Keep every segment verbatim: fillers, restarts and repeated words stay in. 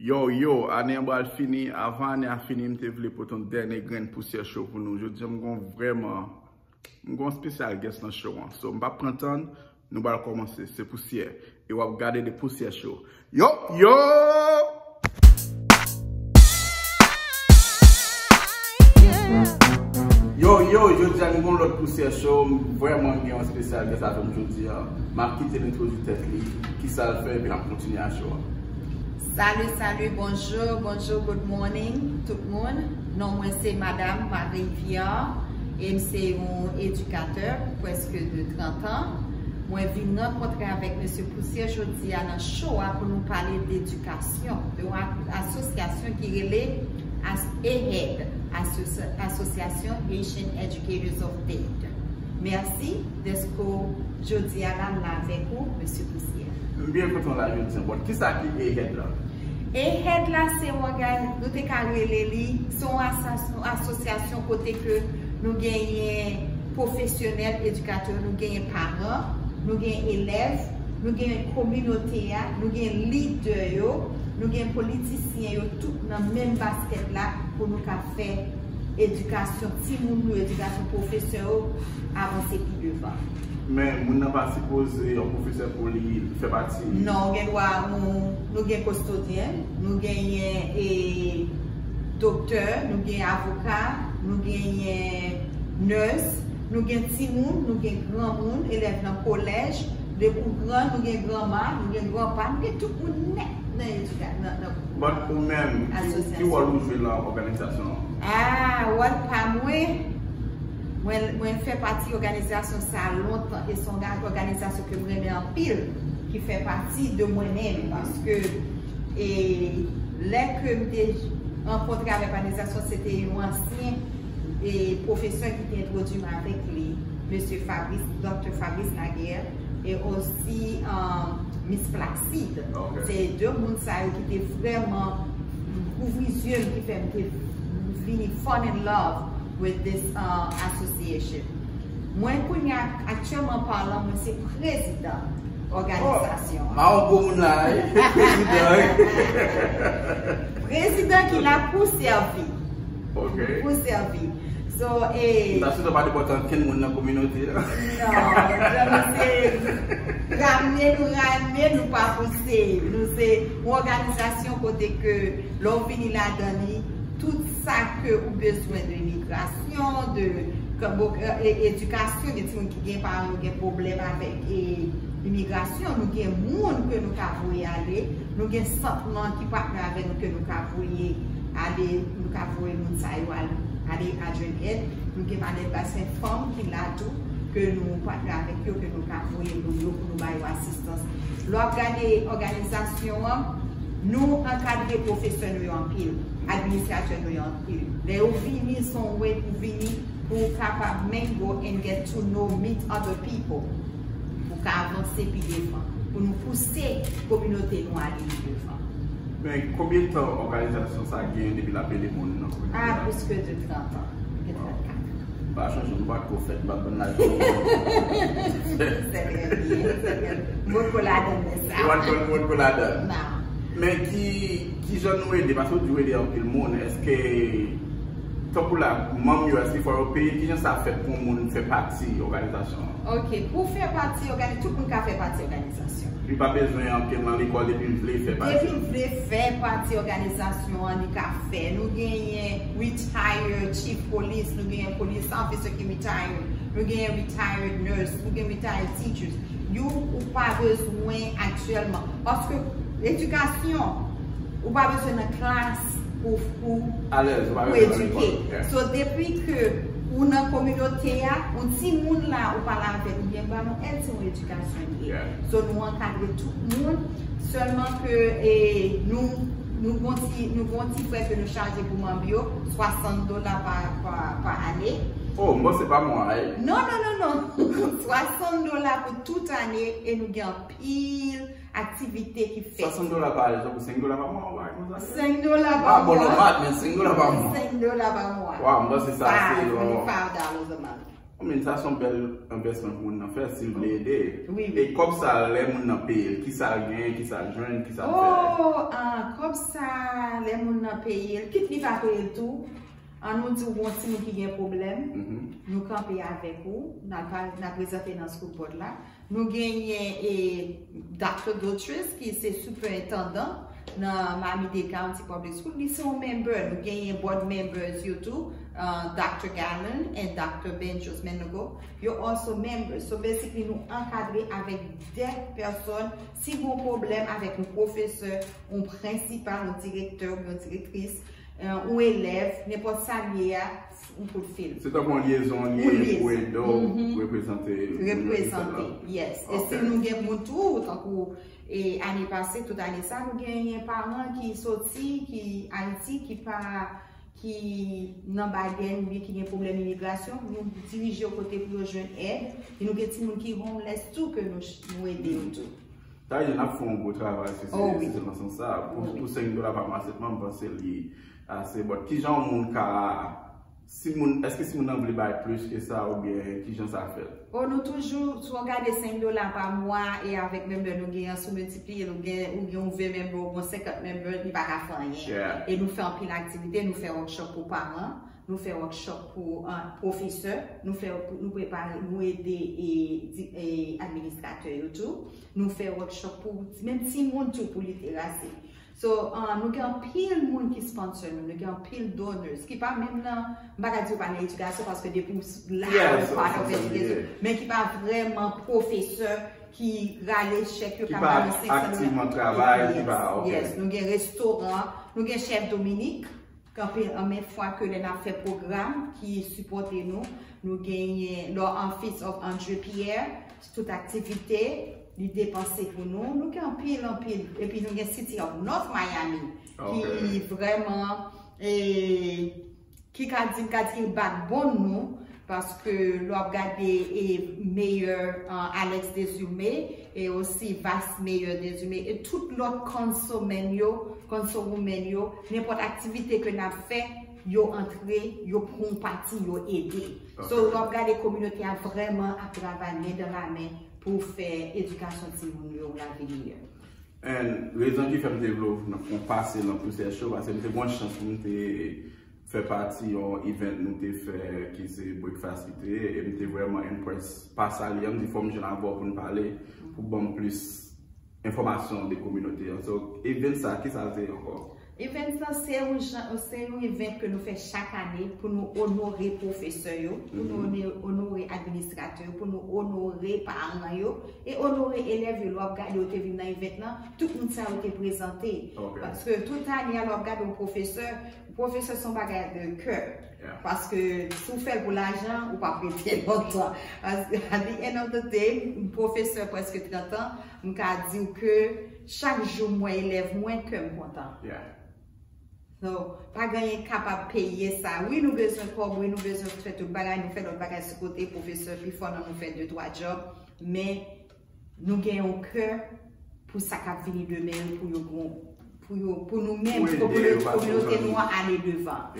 Yo, yo, ane an pral fini. Avan ane a fini, m te vle pote yon dènye grenn pousyè cho pou nou. Jodi a, m gon vrèman, m gon spesyal guest nan show an. So, m p ap pran tan, nou pral kòmanse. Se pousyè. E w ap gade de pousyè cho. Yo, yo! Yo, yo, jodi a nou gon lòt pousyè cho. M vrèman gen yon spesyal guest avè m jodi a. M ap kite l entwodui tèt li, kisa l fè, epi n ap kontinye a cho a. Salut, salut, bonjour, bonjour, good morning, tout moun. Non mwen se Madam Marie Viard, e m se yon edikatè prèske de trant an. Mwen vin rankontre avèk Mesye Pousyè jodi a nan show a pou nou pale de edikasyon, de yon a-, asosyasyon ki rele as-, AHEAD, Asosi-, Association Haitian Educators of Dade. Mèsi dèske w jodi a la, m la avèk ou, Mesye Pousyè. M byen kontan la jodi a. Bon, kisa ki AHEAD la? AHEAD la, se yon ògàn-, nou te ka rele li, se yon asas-, yon asosyasyon kote ke nou genyen pwofesyonèl, edikatè, nou genyen paran, nou genyen elèv, nou genyen kominote a, nou genyen lidè yo, nou genyen politisyen yo, tout nan menm baskèt la pou nou ka fè edikasyon timoun nou, edikasyon pwofesè yo avanse pi devan. Men moun nan pa sipoze yon pwofesè pou li fè pati. Non, ou gen dwa, nou, nou gen kistodyen, nou genyen, e, doktè, nou gen avoka, nou genyen nurse, nou gen timoun, nou gen granmoun, elèv nan kolèj, depi w gran, nou gen granma, nou gen granpa, nou gen tout moun nèt nan edika-, nan, nan But ou menm, ki, ki wòl ou jwe nan òganizasyon an? Ah, wòl pa mwen, mwen, mwen fè pati òganizasyon sa a lontan, e se yon òga-, òganizasyon ke m renmen anpil, ki fè pati de mwen menm, paske, e, lè ke m te rankontre avèk òganizasyon, se te yon ansyen, e, pwofesè ki te entwodui m avèk li, Mesye Fabrice, Doktè Fabrice Laguerre, e osi, um, Miss Placide. Ok. Se de moun sa yo ki te vrèman ouvri zye m, ki fè m te vini fall in love with this, uh, association. Mwen kounye a, aktyèlman palan, mwen se prezidan òganizasyon an. Oh, mawon gwo moun la, wi. Prezidan, wi. Prezidan ki la pou sèvi. Ok. Pou sèvi. So, e, nou ta sipoze pa depòte ankenn moun nan kominote a. Non, non, nou se ramne nou, ramne nou pa pouse. Nou se yon òganizasyon kote ke lè w vini ladan li, tout sa ke ou bezwen de imigrasyon, de, ke, bon, e, edikasyon, gen timoun ki gen paran yo gen pwoblèm avèk, e, imigrasyon, nou gen moun ke nou ka voye ale, nou gen sant lan ki patnè avè nou ke nou ka voye ale, nou ka voye moun sa yo al, ale Adrian Head, nou gen Manette Bassin Fanm ki la tou, ke nou patnè avèk yo, ke nou ka voye moun yo pou nou ba yo asistans. Lè w ap gade òganizasyon an, nou ankadre pwofesè nou yo anpil, administratè nou yo anpil. Lè yo vini, se yon way pou vini, pou w kapab mingle and get to know, meet other people, pou w ka avanse pi devan, pou nou pouse kominote nou ale pi devan. Men konbyen tan òganizasyon sa a gen depi l ap ede moun nan kominote a? Ah, plus que de trant ans. Gen trannkat. M pa chonje, m pa t ko fèt, m pa t bann laj. Se trè byen, se trè byen. M potko ladann nan sa. Ou pa t ko, ou pa t ko ladann. Non. Men ki, ki jan nou ede? Paske w di w ede anpil moun. Èske, tankou la, manm yo, èske fò yo peye? Ki jan sa fèt pou yon moun fè pati òganizasyon an? Ok, pou fè pati ògani-, tout moun ka fè pati òganizasyon. Li pa bezwen antre nan lekòl depi l vle fè pati. Depi l vle fè pati òganizasyon an, li ka fè. Nou genyen retired chief police, nou genyen police officer ki retired, nou genyen retired nurse, nou gen retired teachers. Yo, ou pa bezwen aktyèlman. Paske edikasyon, ou pa bezwen nan klas pou, pou, alèz, ou pa pou bezwen nan edike. Lekòl. Yeah. So, depi ke ou nan kominote a, yon timoun la, ou pale avè l, oubyen ba nou èd, se yon edikasyon li ye. Yeah. So, nou ankadre tout moun, sèlman ke, e, nou, nou gon ti, nou gon ti frè ke nou chaje pou manm yo, swasant dola pa, pa, pa ane. Oh, m panse pa mwa, wi. Non, non, non, non. Swasant dola pou tout ane, e nou gen anpil aktivite ki fèt. Swasant dola pa ane, tankou senk dola pa mwa, ou bagay konsa. Senk dola pa mwa. M pa bon nan mat, men senk dola pa mwa. Senk dola pa mwa. Waw, m panse sa se yon five dollars a month. Men sa se yon bèl envèsman pou moun nan fè si l vle ede. Wi, wi. E kòb sa, lè moun nan peye l, ki sa l genyen, ki sa l jwenn, ki sa l fè? Oh, ah, kòb sa, lè moun nan peye l, kit li pa peye l tou, an nou di w gon timoun ki gen pwoblèm, nou kanpe avèk ou, n a, n a prezante nan school board la. Nou genyen e Doctor Dotris, ki se siperentandan nan Miami-Dade County Public School, li se yon member. Nou genyen board members yo tou, uh, Doctor Gallon and Doctor Benjos Mendigo. Yo also members. So basically, nou ankadre avèk de pèsòn. Si gon pwoblèm avèk yon pwofesè, yon prensipal, yon direktè, yon direktris, yon elèv, nenpòt sa l ye a, yon kout fil. Se tankou yon lyezon li ye pou ede w reprezante moun yo ki fèt la. Reprezante, yes. E si nou gen moun tou, tankou e ane pase, tout ane sa, nou genyen paran ki soti, ki Ayiti, ki pa, ki nan Biden oubyen ki gen pwoblèm imigrasyon, nou dirije yo kote pou yo jwenn èd. E nou gen timoun ki homeless tou ke nou, nou ede yo tou. Sa vle di n ap fè yon gwo travay si se, si se nan sans sa. Pou, pou senk dola pa mwa sèlman, m panse li ase. But kijan yon moun ka, si moun, èske si moun nan vle bay plis ke sa oubyen kijan sa fèt? Oh, nou toujou, si w gade senk dola pa mwa e avèk member nou genyen, si w miltipliye l, ou gen, ou gen yon ven member, ou gen senkant member, li pa ka fè anyen. E nou fè anpil aktivite, nou fè workshop pou paran, nou fè workshop pou, ah, pwofesè, nou fè, nou prepare, nou ede e, di- e administratè yo tou. Nou fè workshop pou menm timoun tou pou literasi. So, ah, nou gen anpil moun ki sponsor nou, nou gen anpil donors ki pa menm nan, m pa ka di yo pa nan edikasyon paske depi w la, ou part of education, men ki pa vrèman pwofesè ki rale chèk yo, ki ka pa ba nou senk san dola. Aktivman travay, ki pa, ok. Yes, nou gen restoran, nou gen chèf Dominik, kanpe anmenm fwa ke lè n ap fè pwogram ki sipòte nou, nou genyen Law Office of Andre Pierre, tout aktivite, li depanse pou nou. Nou gen anpil, anpil. Epi nou gen City of North Miami, ki vrèman, e, ki ka di, m ka di backbone nou, paske lè w ap gade e Mayor, uh, Alex Desurmé, e osi Vice Mayor Desurmé, e tout lòt councilman yo, councilwoman yo, nenpòt aktivite ke n ap fè, yo antre, yo pran pati, yo ede. So, lè w ap gade kominote a vrèman ap travay men dan la men pou fè edikasyon timoun yo lavi miyè. And rezon ki fè m te vle w pase nan plizyè show, paske m te gon chans pou m te fè pati yon event nou te fè ki se breakfast ki te ye, e m te vrèman impress pa sa li an, m di fò m jwenn avè w pou n pale, pou ban m plis enfòmasyon de kominote an. So, event sa, ki sa l te ye ankò? Event sa, se yon jan, se yon event ke nou fè chak ane pou nou onore pwofesè yo, pou nou one- onore administratè yo, pou nou onore paran yo, e onore elèv yo. Lè w ap gade, yo te vin nan event lan, tout moun sa yo te prezante. Paske tout ane a, lè w ap gade yon pwofesè, pwofesè se yon bagay de kè. Paske si w fè l pou lajan, ou p ap rete lontan. At the end of the day, m pwofesè prèske trant an, m ka di w ke chak jou m wè elèv mwen, kè m kontan. So, pa gen anyen k kapab peye sa. Wi, nou bezwen kòb, wi, nou bezwen fè tout bagay, nou fè lòt bagay sou kote, pwofesè pi fò nan nou fè de twa djòb, men nou gen yon kè pou sa k ap vini demen yo, pou yo gon, pou yo, pou nou menm, pou kominote nou an ale devan.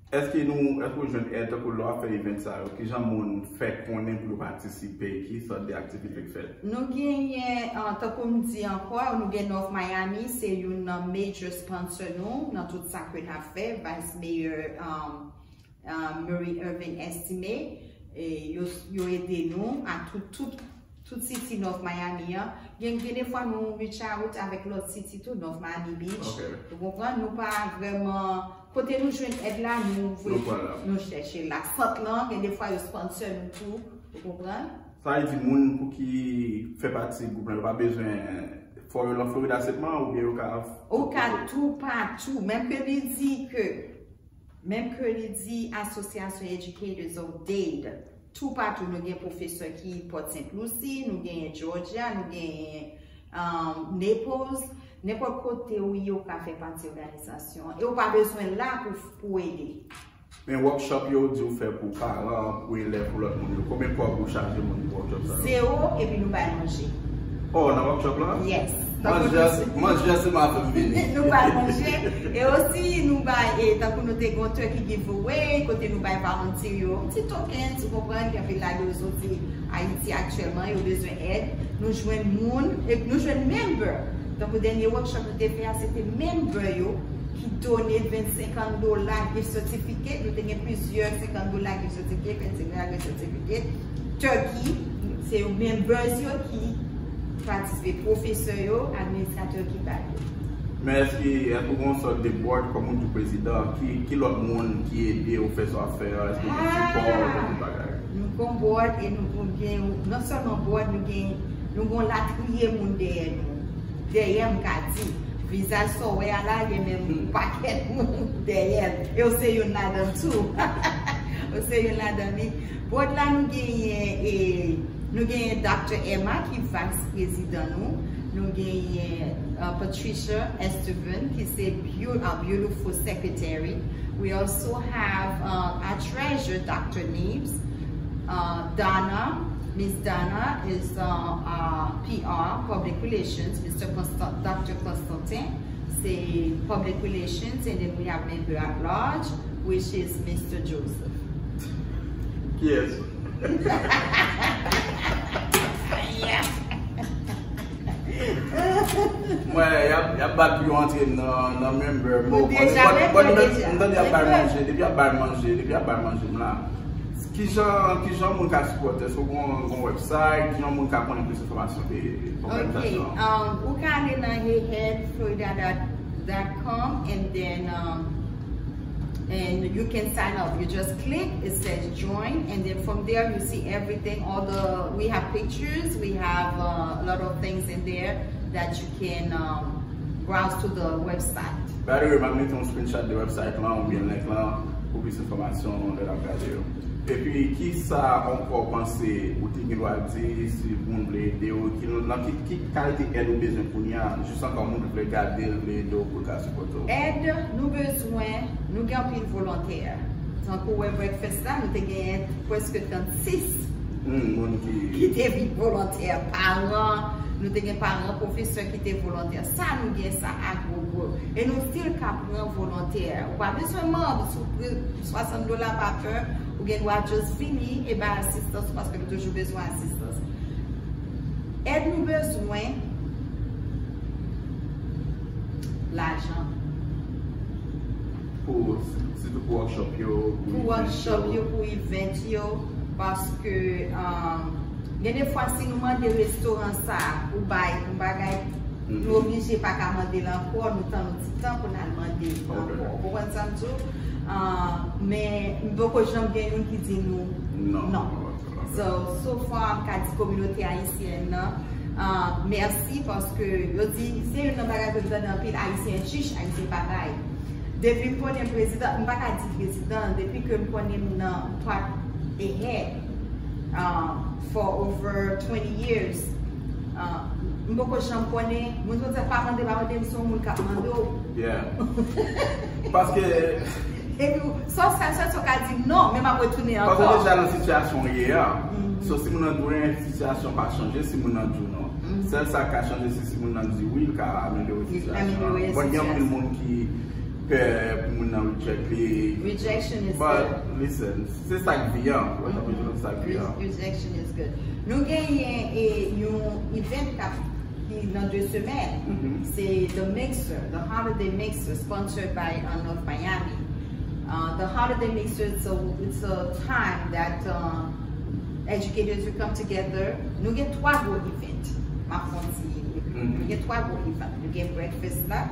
Èske nou, èske w jwenn èd tankou lè w ap fè event sa yo? Kijan moun fè konnen pou yo patisipe? Ki sòt de aktivite k fèt? Nou genyen, ah, tankou m di ankò, nou gen North Miami, se youn nan major sponsor nou nan tout sa ke n ap fè. Vice Mayor, um, ah, Murray Irvin Estimé, e yo, yo ede nou a tout, tout, tout city North Miami an. Gen, gen de fwa nou reach out avèk lòt city tou, North Miami Beach. Ou konprann? Nou pa vrèman, kote nou jwenn èd la, nou voye, nou chèche la. Sant lan, gen de fwa yo sponsor nou tou. Ou konprann? Sa vle di moun pou ki fè pati gwoup lan, yo pa bezwen, fò yo lan Florida sèlman, oubyen yo ka... Ou ka toupatou, menm ke li di ke Menm ke li di Association Educators of Dade, toupatou nou gen pwofesè ki Port Saint Lucie, nou genyen Georgia, nou genyen, um, Naples, nenpòt kote ou ye ou ka fè pati òganizasyon an. E ou pa bezwen la pou, pou ede. Men workshop yo di w fè pou paran, pou elèv, pou lòt moun yo, konbyen kòb ou chaje moun pou workshop sa yo? Zewo, epi nou bay manje. Oh, nan workshop la? Yes. Manje, manje se m a fè m vini. Nou bay manje. E osi, nou bay, e, tankou nou te gen turkey giveaway, kote nou bay volunteer yo, ti token, ou konprann, gen anpil la yo soti Ayiti aktyèlman, yo bezwen èd. Nou jwenn moun, e nou jwenn member. Tankou dènye workshop nou te fè a, se te member yo ki done vennsenk dola gift certificate. Nou te gen plizyè senkant dola gift certificate, vennsenk dola gift certificate. Turkey, se yo members yo ki patisipe, pwofesè yo, administratè ki bay yo. Men èske, èske ou gen yon sòt de board, kòm ou di prezidan, ki, ki lòt moun ki ede ou fè sa w ap fè a? Èske ou gen sipò, ou gen tout bagay? Nou gen board e nou gen, non sèlman board, nou gen, nou gen latriye moun dèyè nou. Dèyè m ka di, vizaj sa w wè a la, gen menm yon pakèt moun dèyè l. E w se youn ladan l tou. Ou se youn ladan li. Board la nou genyen, e, nou genyen Doctor Emma ki vice prezidan nou. Nou genyen uh, Patricia Estevan ki se beau- uh, beautiful secretary. We also have uh, our treasurer, Doctor Neves, uh, Donna. Miss Donna is uh, uh, P R, Public Relations. Mister Constant, Doctor Constantin, se Public Relations, and then we have Member at Large, which is Mister Joseph. Kiyès? Yeah. Mwen, y ap, y ap bat pou yo antre m nan, nan member. Ou deja member deja. M tande y ap bay manje, depi y ap bay manje, depi y ap bay manje m la. Kijan, kijan moun ka sipòte? Èske ou gen yon website? Kijan moun ka konnen plis enfòmasyon de òganizasyon an? Ok, um, ou ka ale nan hey head florida dot com and then um, and you can sign up. You just click, it says join, and then from there you see everything. All the we have pictures, we have uh, a lot of things in there that you can um, browse to the website. By the way, m ap mete yon screenshot de website lan oubyen link lan pou plis enfòmasyon lè n ap gade yo. Epi, kisa ankò w panse ou te gen dwa di si moun vle ede w? Ki, nan ki, ki kalite èd ou bezwen kounye a? Jis ankò moun vle gade l, vle ede w pou l ka sipòte w. Èd nou bezwen, nou gen anpil volontè. Tankou wè breakfast la, nou te genyen prèske trannsis moun ki te vin volontè. Paran, nou te gen paran, pwofesè ki te volontè. Sa nou gen sa a gwo gwo. E nou still ka pran volontè. Ou pa bezwen manm, si w pre swasant dola pa pè, ou gen dwa just vini e bay asistans ou paske nou toujou bezwen asistans. Èd nou bezwen lajan. Pou, sitou pou workshop yo, pou event yo. Pou workshop yo, pou event yo, paske um, gen de fwa si nou mande restoran sa pou bay yon bagay, nou oblije pa ka mande l ankò, nou tann yon ti tan pou n al mande l ankò. Ou konprann sa m di w? Ah, men m poko janm gen youn ki di nou non. So, so far, m ka di kominote ayisyèn nan ah, mèsi paske yo di, se youn nan bagay ke m tande anpil, Ayisyen chich, Ayisyen pa bay. Depi m konnen prezidan, m pa ka di prezidan, depi ke m konnen m nan, m part ahead uh, for over twenty years. Uh, m poko janm konnen, moun yo di pa mande, pa mande, m se yon moun k ap mande w. Yeah. Paske epi, sa w sa, sa w ka di non, men m ap retounen ankò. Paske w deja nan sitiyasyon w ye a. So, si moun nan di w anyen, sitiyasyon pa chanje si moun nan di w non. Sèl sa k ka chanje, se si moun nan di wi, l ka amelyore sitiyasyon an. Bon, gen anpil moun ki pè pou moun nan reject li. Rejection is good. But, listen, se sa k vi an. Ou wè, sa vle di se sa k vi an. Rejection is good. Nou genyen e, yon event k ap ki nan de semèn. Se The Mixer, The Holiday Mixer, sponsored by uh, North Miami. Uh, the Holiday Mixer, it's a, it's a time that uh, educators will come together. Nou gen twa gwo event. M ap fè yon ti, nou gen twa gwo event. Nou gen breakfast la,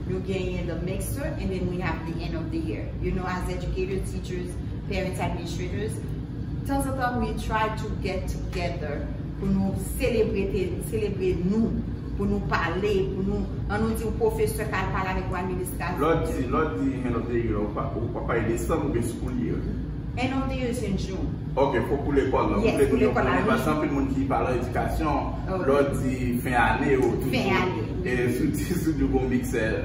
nou genyen The Mixer, and then we have the end of the year. You know, as educators, teachers, parents, administrators, tanzantan, we try to get together pou nou selebre, selebre nou, pou nou pale, pou nou, an nou di yon pwofesè k al pale avèk yon administratè. Lè w di, lè w di end of the year, ou pa, ou pa pale desanm oubyen school year? End of the year is in June. Ok, fò pou lekòl la. Yes, pou lekòl la, wi. Paske anpil moun ki pale edikasyon, lè w di fen ane, yo toujou. Fen ane, wi. E si w di, si w di w gon mixer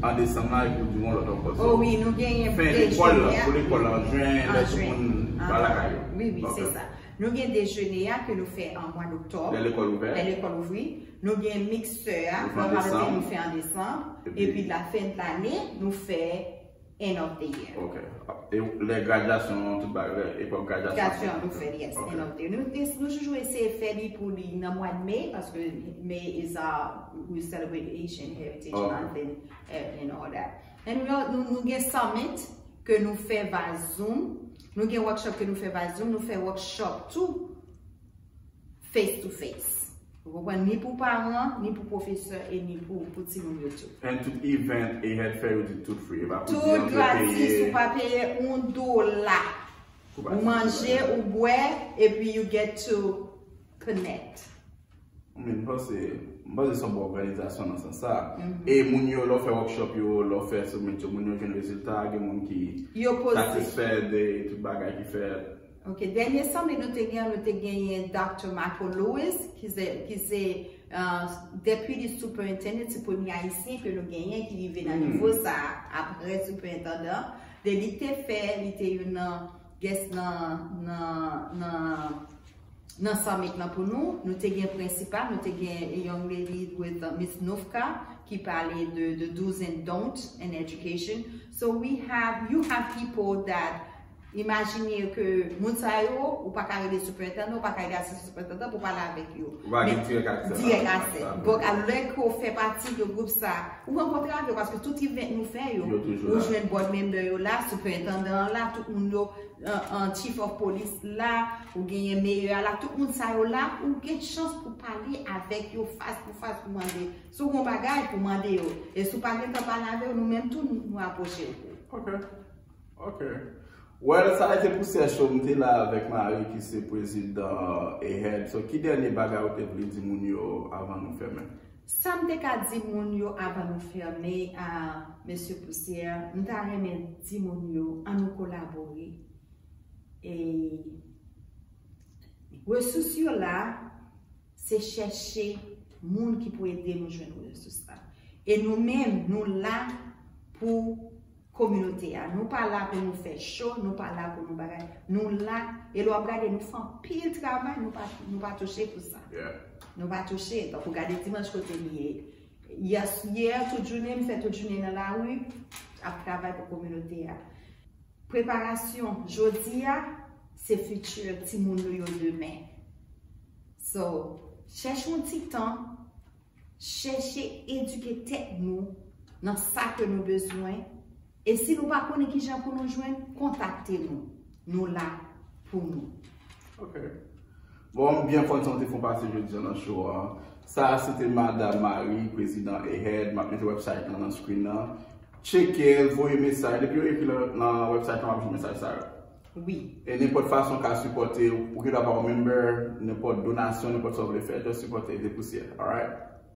an desanm la, epi w di w gon lòt ankò. Oh wi, nou genyen fen lekòl la, pou lekòl la, an jen, lè tout moun pa lakay yo. Wi, wi, se sa. Nou gen dejene a ke nou fè an mwa doktòb. Lè lekòl ouvè. Lè lekòl ouvri. Nou gen mixer a, nou fè an desanm. Nou fè an desanm. Epi, epi la fen de lane, nou fè end of the year. Ok. E lè gradyasyon, tout bagay, lè epòk gradyasyon. Gradyasyon, nou fè, yes, ok. End of the year. Nou, nou, nou toujou eseye fè li pou li nan mwa de me, paske May is our, we celebrate Haitian Heritage Month and, and all that. And we all, nou, nou gen summit ke nou fè by Zoom. Nou gen workshop ke nou fè by Zoom. Nou fè workshop tou face to face. Ou konprann? Ni pou paran, ni pou pwofesè, e ni pou, pou timoun yo tou. And tout event, e head fè yo di tout free. E pa pou di an peye. Tout gratis, ou pa peye yon dola. Ou manje, ou bwè, epi you get to connect. Men, m panse, m panse se yon bon òganizasyon nan sans sa. E moun yo, lè w fè workshop yo, lè w fè summit yo, moun yo jwenn rezilta, gen moun ki satisfè de tout bagay ki fèt. Ok, dènye summit nou te gen, nou te genyen Doctor Michael Lewis, ki se, ki se, uh, Deputy Superintendent, se premye Ayisyen ke nou genyen ki rive nan nivo sa a, apre Superintendent. De li te fè, li te youn nan guest nan, nan, nan, nan summit lan pou nou. Nou te gen prensipal, nou te gen a young lady with uh, Miss Nufka ki pale de, de do's and don'ts in education. So we have, you have people that imajine ke moun sa yo, ou pa ka rele superintendent, ou pa ka rele asistan superintendent pou pale avèk yo. Ou pa gen direct access. Direct access. Donk, lè ke w fè pati de gwoup sa, ou rankontre avè yo, paske tout event nou fè yo, ou jwenn board member yo la, superintendent an la, tout moun yo, an, an chief of police la, ou genyen mayor la, tout moun sa yo la, ou gen chans pou pale avèk yo fas pou fas pou mande. Si w gen yon bagay pou mande yo, e si w pa gentan pale avè yo, nou menm tou, nou, nou apwoche yo. Ok. Ok. Well, sa a te Pousyè Cho, m te la avèk Marie, ki se prezidan, uh, AHEAD. So, ki dènye bagay ou te vle di moun yo avan nou fèmen? Sa m te ka di moun yo avan nou fèmen, a, Mesye Pousyè, m ta renmen di moun yo, ann nou kolabore. E resous yo la, se chèche moun ki pou ede nou jwenn resous la. E nou menm, nou la pou kominote a. Nou pa la pou nou fè cho, nou pa la pou nou bagay. Nou la, e lè w ap gade, nou fè anpil travay, nou pa, nou pa touche pou sa. Nou pa touche. Donk, ou gade dimanch kote li ye. Yè, yè, tout jounen, m fè tout jounen nan lari, ap travay pou kominote a. Preparasyon jodi a, se future timoun nou yo demen. So, chèche yon ti tan, chèche edike tèt nou nan sa ke nou bezwen. E si nou pa konnen kijan pou nou jwenn, kontakte nou. Nou la pou nou. Ok. Bon, m byen kontan w te fè yon pase jodi a nan show a. Sa a, se te Madan Marie, prezidan AHEAD. M ap mete website lan nan screen nan. Tcheke l, voye mesaj. Depi yo ekri nan, nan website lan, w ap jwenn mesaj sa yo. Wi. E nenpòt fason w ka sipòte, ou gen dwa pa yon member, nenpòt donasyon, nenpòt sa w vle fè, just sipòte, ede Pousyè, alright?